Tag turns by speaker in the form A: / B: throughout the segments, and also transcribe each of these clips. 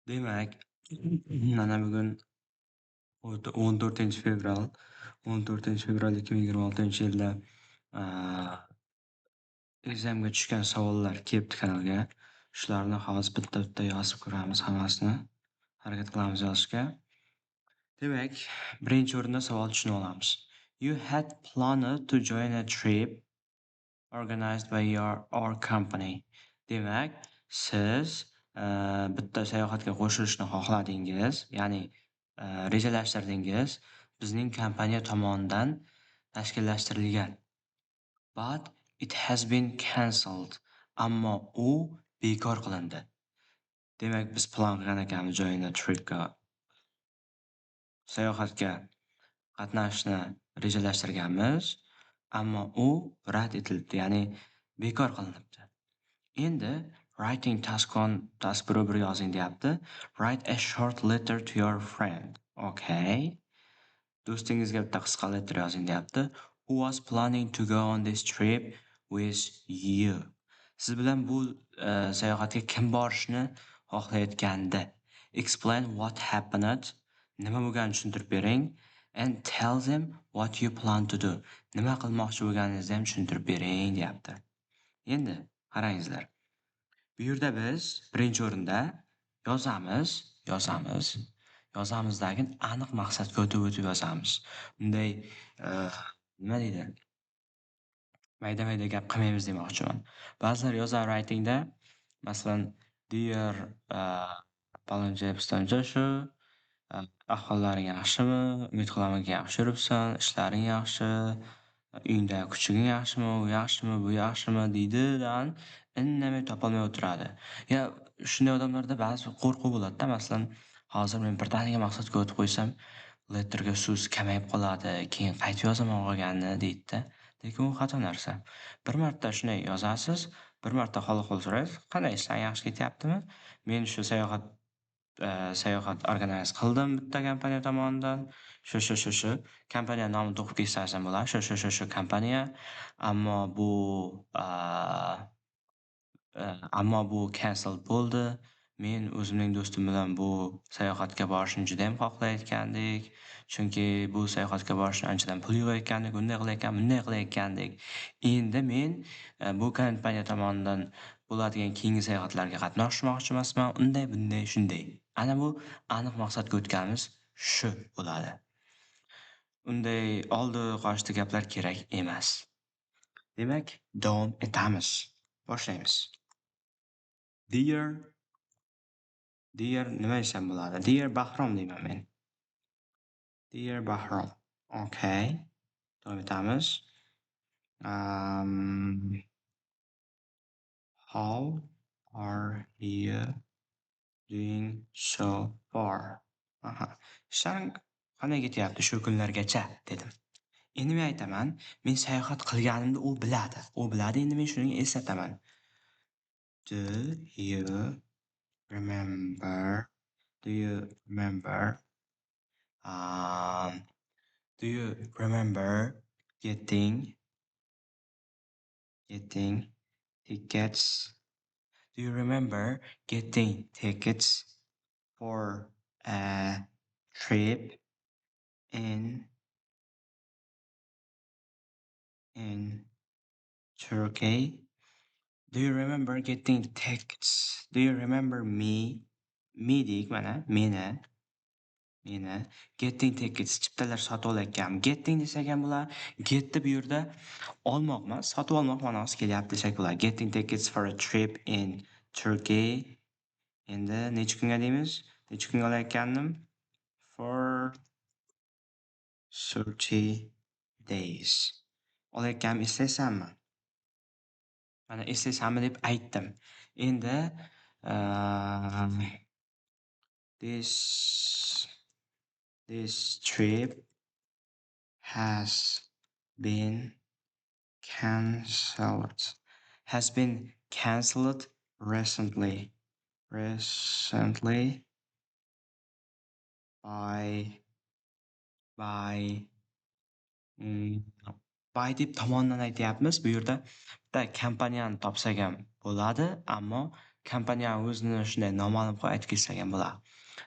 A: Demak, mana bugun 14-fevral, 14-fevral 2026-yilda examga tushgan savollar kelibdi kanalga. Shularni hozir bitta-bitta yozib ko'ramiz hammasini. Harakat qilamiz yozishga. Demak, birinchi o'rinda savol tushunib olamiz. You had planned to join a trip organized by your our company. Demak, siz bitta sayohatga qo'shilishni xohladingiz, ya'ni rejalashtirdingiz, bizning kompaniya tomonidan tashkillashtirilgan. But it has been cancelled. Ammo u bekor qilindi. Demak, biz plan qilgan ekanmiz join a tripga, sayohatga qatnashishni rejalashtirganmiz, ammo u rad etilibdi, ya'ni bekor qilinibdi. Endi writing task 1, task 1 bir yozing deyapti. Write a short letter to your friend. Okay. Do'stingizga bitta qisqa letter yozing deyapti. Who was planning to go on this trip with you? Siz bilan bu sayohatga kim borishni xohlayotgandi? Explain what happened. Nima bo'lganini tushuntirib bering. And tell them what you plan to do. Nima qilmoqchi bo'lganingizni ham tushuntirib bering deyapti. Endi qarangizlar. Bu yerda biz birinchi o'rinda yozamiz, yozamiz, yozamizdagin aniq maqsadga o'tib-o'tib yozamiz. Bunday nima deydi? Mayda-mayda gap qilmaymiz demoqchiman. Ba'zilar yozar writingda, masalan, dear palonchi pistoncha shu, ahvollaring yaxshimi? Umid qilamanki, yaxshi yuribsan, ishlaring yaxshi, uyingda kuchuging yaxshimi, u yaxshimi, bu yaxshimi deydi-dan indamay topolmay o'tiradi. Ya shunday odamlarda ba'zi qo'rquv bo'ladi-da, masalan, hozir men birdaniga maqsadga o'tib qo'ysam, letterga so'z kamayib qoladi, keyin qaytib yozaman qolganini deydi-da. Lekin u xato narsa. Bir marta shunday yozasiz, bir marta hol-ahvol so'raysiz, qanday ishlaring yaxshi ketyaptimi? Men shu sayohat organize qildim bitta kompaniya tomonidan. Shu, shu, shu, shu. Kompaniya nomini to'qib ketsangiz ham bo'ladi. Shu, shu, shu, shu kompaniya. Ammo bu cancel bo'ldi. Men o'zimning do'stim bilan bu sayohatga borishni judayam xohlayotgandik. Chunki bu sayohatga borishni anchadan pul yig'ayotgandik, unday qilayotgan, bunday qilayotgandik. Endi men bu kompaniya tomonidan bo'ladigan keyingi sayohatlarga qatnashmoqchi emasman. Unday, bunday, shunday. Ana bu aniq maqsadga o'tganimiz shu bo'ladi. Unday oldi qochdi gaplar kerak emas. Demak, davom etamiz. Boshlaymiz. Dear, dear nima desam bo'ladi? Dear Bahrom deyman men. Dear Bahrom. Okay. Davom etamiz. How are you doing so far? Aha. Ishlaring qanday ketyapti shu kunlargacha dedim. Endi men aytaman, men sayohat qilganimni u biladi. U biladi, endi men shuni eslataman. Do you remember? Do you remember? Do you remember getting tickets? Do you remember getting tickets for a trip in Turkey? Do you remember getting tickets? Do you remember me? Me deyik mana, meni. Meni getting tickets, chiptalar sotib olayotganim. Getting desak ham bo'ladi. Getni bu yerda olmoq emas, sotib olmoq ma'nosi kelyapti desak bo'ladi. Getting tickets for a trip in Turkey. Endi necha kunga deymiz? Necha kunga olayotgandim? For 30 days. Olayotganimni eslaysanmi? Mana eslaysanmi deb aytdim. Endi this trip has been cancelled. Has been cancelled recently. Recently by deb tomonidan aytyapmiz. Bu yerda bitta kompaniyani topsak ham bo'ladi, ammo Kompaniya o'zini shunday noma'lum qilib aytib ketsak ham bo'ladi.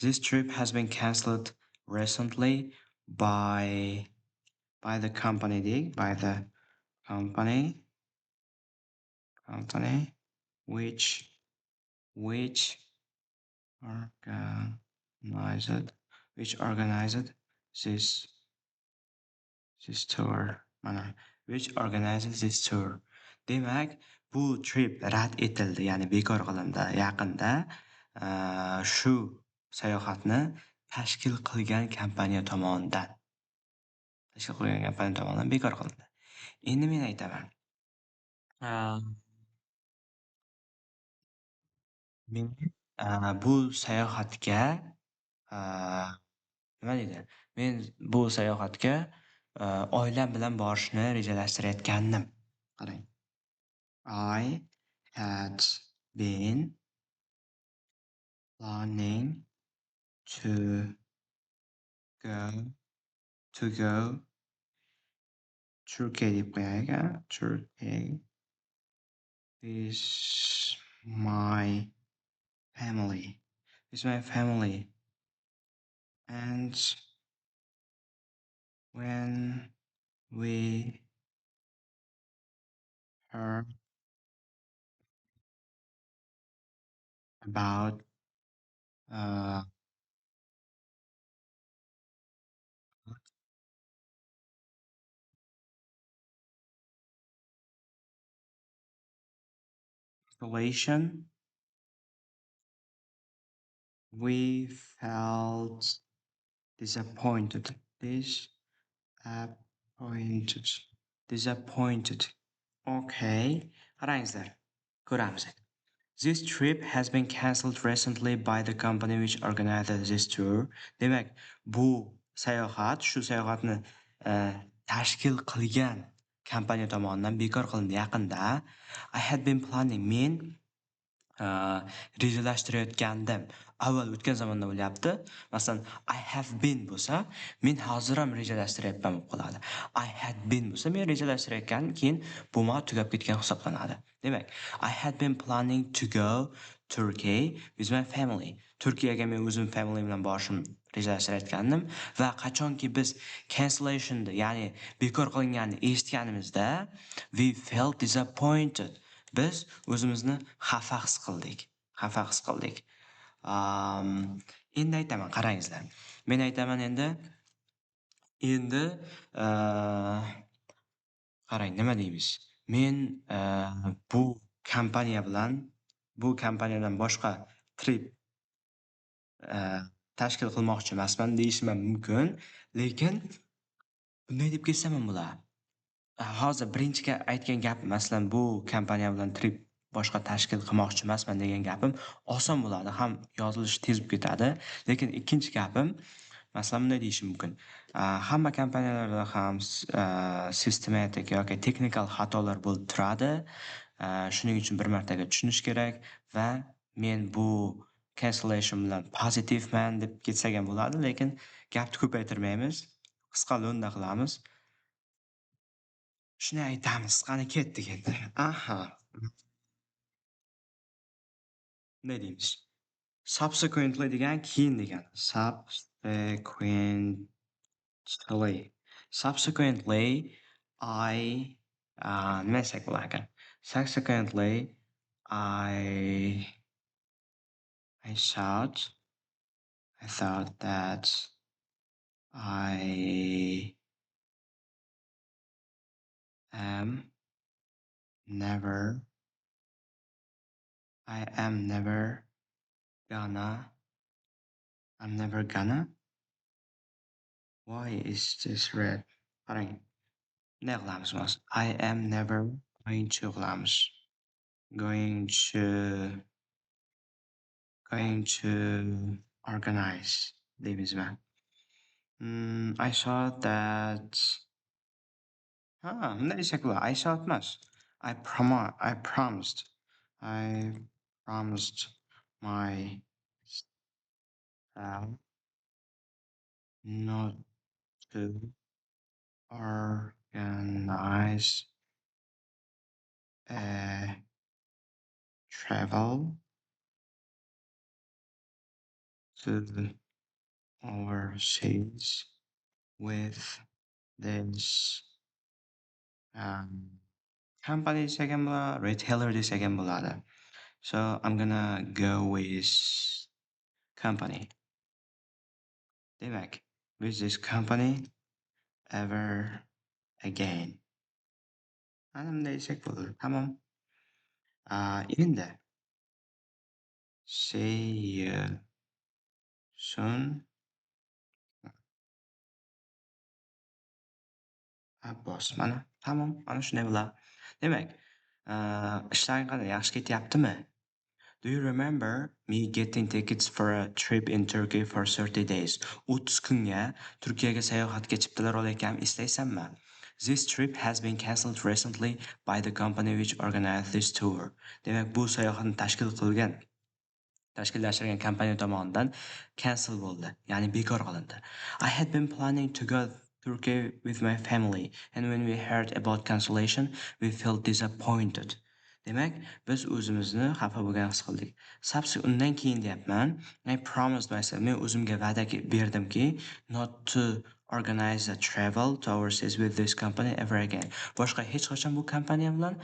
A: This trip has been cancelled recently by the company deyik, by the company which organized this tour. Mana, which organized this tour. Demak, bu trip rad etildi, ya'ni bekor qilindi yaqinda. Shu sayohatni tashkil qilgan kompaniya tomonidan. Tashkil qilgan kompaniya tomonidan bekor qilindi. Endi men aytaman. Men bu sayohatga, nima deydi? Men bu sayohatga oilam bilan borishni rejalashtirayotgandim. Qarang. I had been planning to go Turkey deb qo'yaylik, a? Turkey with my family. With my family. And when we heard about cancellation, we felt disappointed. Disappointed. Disappointed. Okay. Qarangizlar. Ko'ramiz. This trip has been cancelled recently by the company which organized this tour. Demak, bu sayohat, shu sayohatni tashkil qilgan kompaniya tomonidan bekor qilindi yaqinda. I had been planning. Men rejalashtirayotgandim. Avval o'tgan zamonda bo'lyapti. Masalan, I have been bo'lsa, men hozir ham rejalashtiryapman bo'lib qoladi. I had been bo'lsa, men rejalashtirayotganim, keyin bu ma tugab ketgan hisoblanadi. Demak, I had been planning to go Turkey with my family. Turkiyaga men o'zim family bilan borishim rejalashtirayotgandim va qachonki biz cancellationni, ya'ni bekor qilinganini eshitganimizda, we felt disappointed. Biz o'zimizni xafa his qildik. Xafa his qildik. Endi aytaman, qarangizlar. Men aytaman endi, qarang, nima deymiz? Men bu kompaniya bilan, bu kompaniyadan boshqa trip tashkil qilmoqchi emasman deyishim ham mumkin, lekin bunday deb ketsam ham bo'ladi. Hozir birinchi aytgan gapim, masalan, bu kompaniya bilan trip boshqa tashkil qilmoqchi emasman degan gapim oson bo'ladi, ham yozilishi tez bo'lib ketadi. Lekin ikkinchi gapim, masalan, bunday deyishim mumkin. Hamma kompaniyalarda ham sistematik yoki texnikal xatolar bo'lib turadi. Shuning uchun bir martaga tushunish kerak va men bu cancellation bilan pozitivman deb ketsak ham bo'ladi, lekin gapni ko'paytirmaymiz, qisqa lo'nda qilamiz. Shuni aytamiz, qani ketdik endi. Aha. Ne deymiz? Subsequently degan keyin degani. Subsequently. Subsequently I, nima desak bo'lar ekan? Subsequently I thought that I am never, I am never gonna, I'm never gonna. Why is this red? Qarang. Ne qilamiz hozir? I am never going to qilamiz. Going to, going to organize deymizmi? I saw that. Ha, bunday desak bo'ladi. I saw emas. I promised. I promised myself not to organize a travel to overseas with this company desak ham bo'ladi, retailer desak ham bo'ladi. So I'm gonna go with company. Demak, with this company ever again. Mana bunday desak bo'ladi. Tamom. Endi see you soon. Abbos. Mana tamom, mana shunday bo'ladi. Demak, ishlaring qanday? Yaxshi ketyaptimi? Do you remember me getting tickets for a trip in Turkey for 30 days? 30 kunga Turkiyaga sayohatga chiptalar olayotganimni eslaysanmi? This trip has been cancelled recently by the company which organized this tour. Demak, bu sayohatni tashkillashtirgan kompaniya tomonidan cancel bo'ldi, ya'ni bekor qilindi. I had been planning to go Turkey with my family, and when we heard about cancellation, we felt disappointed. Demak, biz o'zimizni xafa bo'lgan his qildik. Undan keyin deyapman, I promised myself, men o'zimga va'da berdimki, not to organize a travel to overseas with this company ever again. Boshqa hech qachon bu kompaniya bilan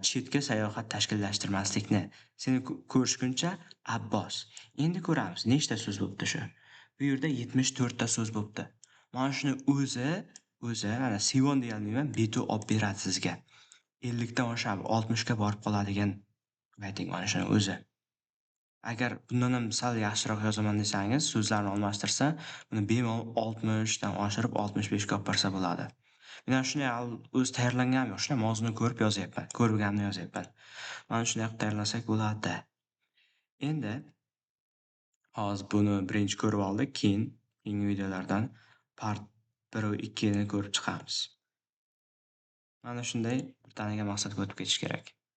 A: chetga sayohat tashkillashtirmaslikni. Seni ko'rishguncha Abbos. Endi ko'ramiz, nechta so'z bo'pti shu. Bu yerda 74 ta so'z bo'pti. Mana shuni o'zi mana C1 deya olmayman, B2 olib beradi sizga. 50 dan oshadi, 60 ga borib qoladigan writing mana shuni o'zi. Agar bundan ham sal yaxshiroq yozaman desangiz, so'zlarni almashtirsa, buni bemalol 60 dan oshirib 65 ga olib borsa bo'ladi. Men shunday o'zi tayyorlanganim yo'q, shunday mavzuni ko'rib yozyapman, ko'rganimni yozyapman. Mana shunday qilib tayyorlasak bo'ladi. Endi hozir buni birinchi ko'rib oldik, keyin keyingi videolardan part 1 va 2 ni ko'rib chiqamiz. Mana shunday birdaniga maqsadga o'tib ketish kerak.